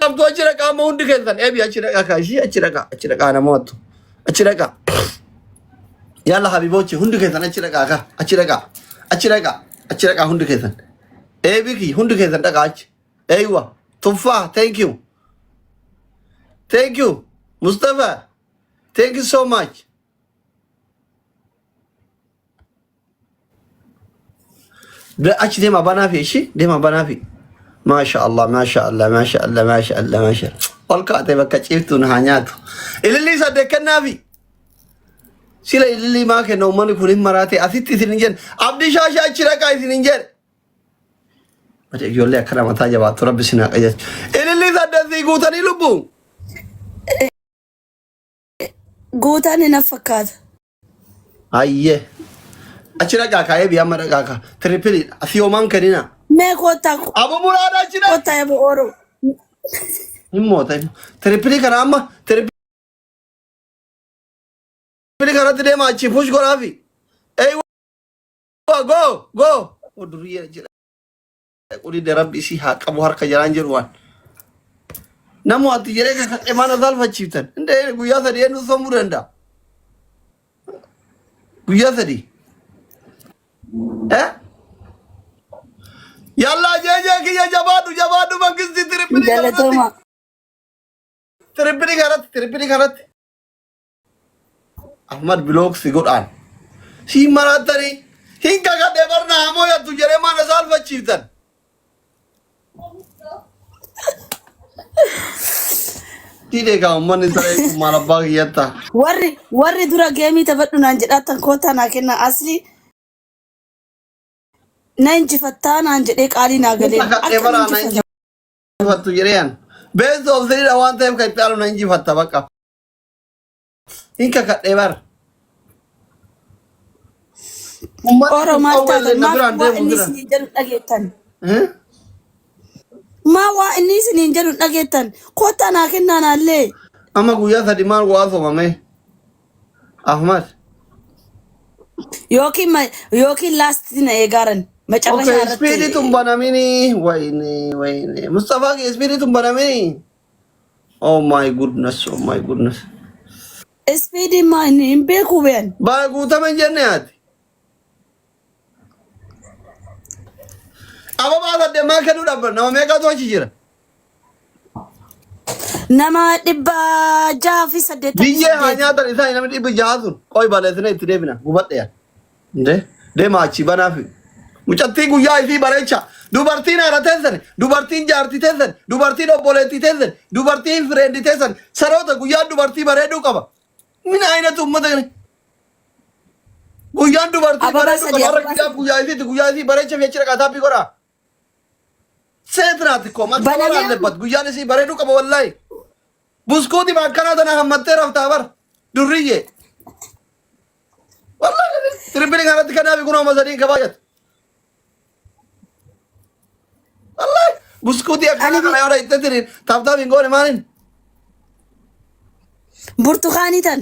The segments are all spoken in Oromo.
Qabdu achi dhaqaa amma hundi keessan eebi achi dhaqaa kaashii achi dhaqaa achi dhaqaa namoottu achi dhaqaa. Yalla habibochi hundi keessan achi dhaqaa ka achi dhaqaa achi dhaqaa achi dhaqaa hundi keessan. Eebi kiyya hundi keessan dhaqaa achi. Eywa tuffaa thank you. Thank you Mustafa thank you so much. Achi deema banaa fi ishii deema banaa fi. Maasha Allah maasha Allah maasha Allah maasha Allah maasha Allah. Ol kaatee bakka ciiftuun haa nyaatu. Ilillii saddeet kennaafi. Sila ilillii maa kenna uummanni kun hin maraate asitti isin hin jedhe. Abdii shaashaa achi dhaqaa isin hin jedhe. Mata ijoollee akkana mataa jabaattu rabbi isin haa qajeelchu. Ilillii saddeet sii guutanii lubbuu. Guutaan hin fakkaata. Hayyee. Achi dhaqaa kaa'ee biyya amma dhaqaa kaa. Tiripiliidha. Asii homaan kennina. Mee koottaa Abu muraada achi dhaqaa. koottaa yabu ooroo. Hin moota. Tiripilii kana amma tiripilii kanatti deema achi push godhaafi. Eeywa go go. Duriyyee jedha. Qulidde rabbi isii haa qabu harka jalaan jedhu waan. Namu ati jedhee kakadhe mana saalfachiiftan. Hundee guyyaa sadii eenyu somuu danda'a? Guyyaa sadii. Eh? Yallaa jeejee kiyya jabaadhu jabaadhu mangistii tirippilii kanarratti. Galatoomaa. Tirippilii kanarratti tirippilii kanarratti. Ahmad bilook si godhaan. Si maraattanii hin kakadhe barna hamoo yattu jedhee mana saalfachiiftan. Tiidee kaa uummanni saree kun maal abbaa kiyyatta. Warri dura geemii taphadhu naan jedhaattan koottaa naa kennaa asli na injifattaa naan jedhee qaalii naa galee Kakadhe akkam baraa na injifata. injifattu jedhee an. Bees of three waan ta'eef kan itti aanu na injifatta bakka. Hin kakadhee bara. Uummanni Oro kun maal qawwee taatan illee na maaf biraan waa deemu inni jira. isiniin jedhu dhageettan. Eh? Maa waa inni isiniin jedhu dhageettan koottaa naa kennaa naallee. Amma guyyaa sadi maal waa soomame? Ahmad. Yookiin yookiin laasti na eegaaran macarrashaa Okay, irratti. speedii tun banamini. Wayne, wayne. Mustafa kee speedii tun banamini. Oh my goodness, oh my goodness. Ispiidiin maa inni hin beekuu beekan. Baa guutame hin jenne ati. Ababaa saddeet maal kennuu dhabban nama meeqatu achi jira? Nama 688. Biyyee haa nyaatan isaan namni 600 sun qoy baleessine itti deebina gubadhe yaa. Nde deema achi banaafi. Mucattii guyyaa isii bareecha. Dubartiin haadha teessan, dubartiin jaartii teessan, dubartiin obboleettii teessan, dubartiin fireendi teessan. Saroota guyyaan dubartii bareeduu qaba. Min aynatu uummata kana. Guyyaan dubartii Ababaa bareeduu sadii qaba. Har'a ababaa guyyaa sadii. guyyaa isiiti guyyaa isii bareecha fi achi dhaqaa taappii godhaa. Seet naati koo makkabar Banamee amma. allebat guyyaan isii bareeduu qaba wallaahi. Buskuuti akkanaa tana hammattee raftaa bar. Durriyyee. Wallahi tirippilii kanatti kanaaf kun amma sadiin kabaajatu. Wallahi buskuutii akkana Ani kana yoo itti tiriin taaptaap hin goone maaliin? Burtukaanii tan.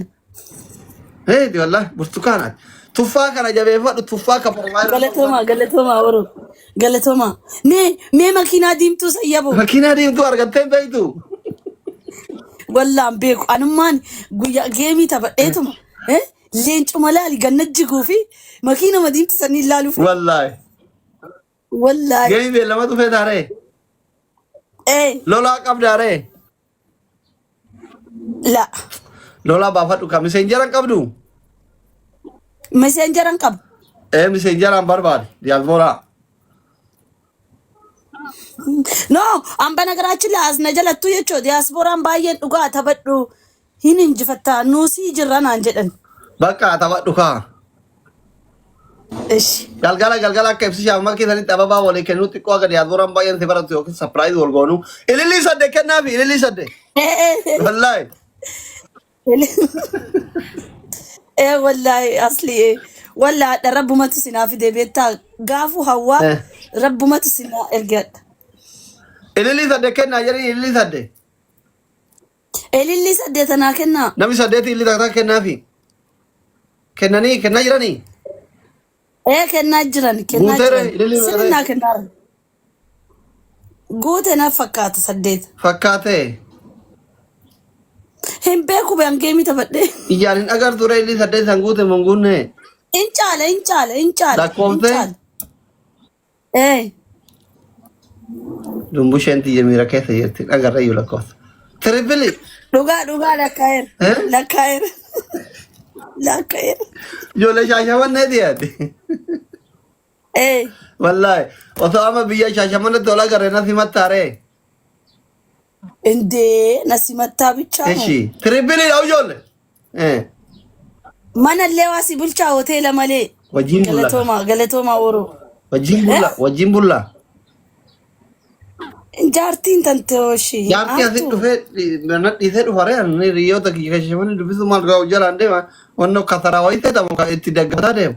Heeti wallahi burtukaanaati. Tuffaa kana jabeeffadhu tuffaa ka porofaayilarra Galatoomaa galatoomaa oro galatoomaa. Mee makiinaa diimtuu sayyabo. Makiinaa diimtuu argattee hin beektu. Wallaan beeku anummaan guyyaa geemii taphadheetuma. Eh? Leencuma laali ganna jiguu fi makiinuma diimtuu sanii laaluuf. Wallaahi. Wallaahi. Geemii beellamatu feetaaree? Eh, Lolaa qabdaaree? la. Lolaa baafadhu ka miseenjara hin qabdu? Meseenjaran qaba. Ee miseenjaraan barbaade diyaasbooraa. No, an banagaraachin la as na jalattu jechuu diyaaspooraan baay'een dhugaa taphadhu hin injifattaa nuusii jirra naan jedhan. Bakka taphadhu kaa. Ishi. Galgala galgala akka ibsishaaf makkii sanitti ababaa walii kennuu xiqqoo akka diyaaspooraan baay'een si baratu yookiin sapiraayiz wal goonu. Ilillii sadde kennaafi ilillii sadde. Wallaahi. Ee wallaahi asli ee wallaahi hadha rabbumatu sinaa fide beektaa gaafu hawwaa Eh. rabbumatu sinaa ergadha. Ilillii sadde kennaa jedhanii ilillii sadde. Ilillii saddeetanaa kennaa. Namni saddeeti ilillii takka takka kennaafi. Kennanii kennaa jiranii. Ee kennaa jiran kennaa Guuteere jiran ilillii meeqa sirnaa kennaa jiran. Guute na fakkaata 8. Fakkaatee. Hin beeku be hangeemii taphadhee. Ijaan hin agartu ree ilillii 8 san guute moo hin guunne? In caala in caala in caala in Lakkoofte? caala. Ee. Dumbusheen tiyya miira keessa jirti. Hin agarre iyyuu lakkoofsa. Tiripili. Dhugaa dhugaa lakkaa'eera. Eh? Lakkaa'eera. Lakkaa'eera. Ijoollee Shaashamannee dhiyaate. Ee. Wallaahi. Osoo amma biyya Shaashamannetti ol agarre na simattaaree. Indee na simattaa bichaa moo? Eshi. Tiripili dha ijoollee. Eh. Mana illee waa si bulchaa hoteela malee. Wajjin bulla. Galatoomaa galatoomaa oroo. Wajjin Eh? bulla. Wajjin bulla. Jaartiin tante hoshi hin Jaartii asitti aartu. dhufee mana dhiisee dhufa ree ani hiriyoota kiyya Shaashamannee dubbisu maal gahu jalaan deema. Wanno kasaraa wayii ta'e kan itti daggataa deema.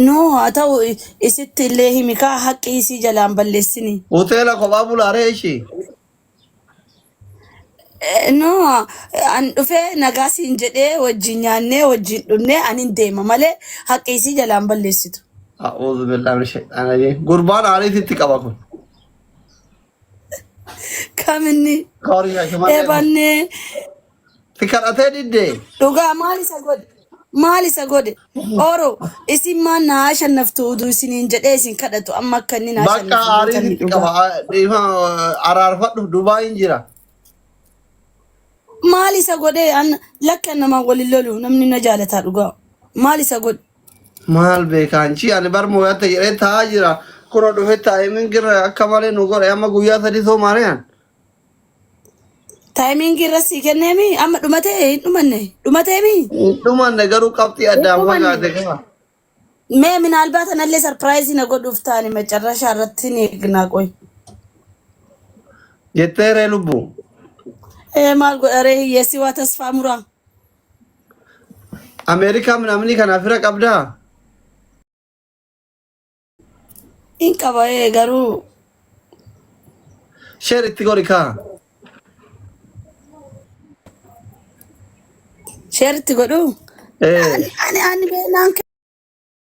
No haa ta'u isitti illee himi kaa haqqii isii jalaan balleessini. Hoteela kophaa bulaaree ishii. No an dhufee nagaa siin jedhee wajjin nyaannee wajjin dhugnee anin deema malee haqqii isii jalaan balleessitu. A'uudhu billahi min shayxaani rajiim. Gurbaan aarii sitti qaba kun. Kaminni Koorii Shaashamannee kun. eebannee Si kadhatee diddee. Dhugaa maal isa godhe? Maal isa godhe? Oro isin maal na shannaftu uduu isiniin jedhee isin kadhatu amma akka inni na Bakka shannafu aarii gootan sitti dhugaa. qaba. Dhiifama araarfadhu Dubaayin jira. Maal isa godhe? An lakka namaan waliin lolu namni na jaalataa dhugaa. Maal isa godhe? Maal beekaan chi ani bar moo'atte jedhee taa'aa jira. Kunoo dhufe taa'ee mingira akka malee nu godhe amma guyyaa 3 soomaaree an. Taayimiingii irra sii kenneemi amma dhumatee hin dhumanne dhumateemi Hin dhumanne garuu qabxii hin addaan dhumanne. fagaate qaba. Mee minaalbaat anallee sarpiraayizii na godhuuf taani macarrashaa irratti ni eegnaa qoy. Jettee ree lubbu. Ee maal godha ree hiyyeessi waa tasfaa muraa. Ameerikaa minaamini kanaaf fira qabdaa? Hin qaba ee garuu Sheer itti godhi kaa. sheer itti godhu. Ee. Ani ani ani beenaan.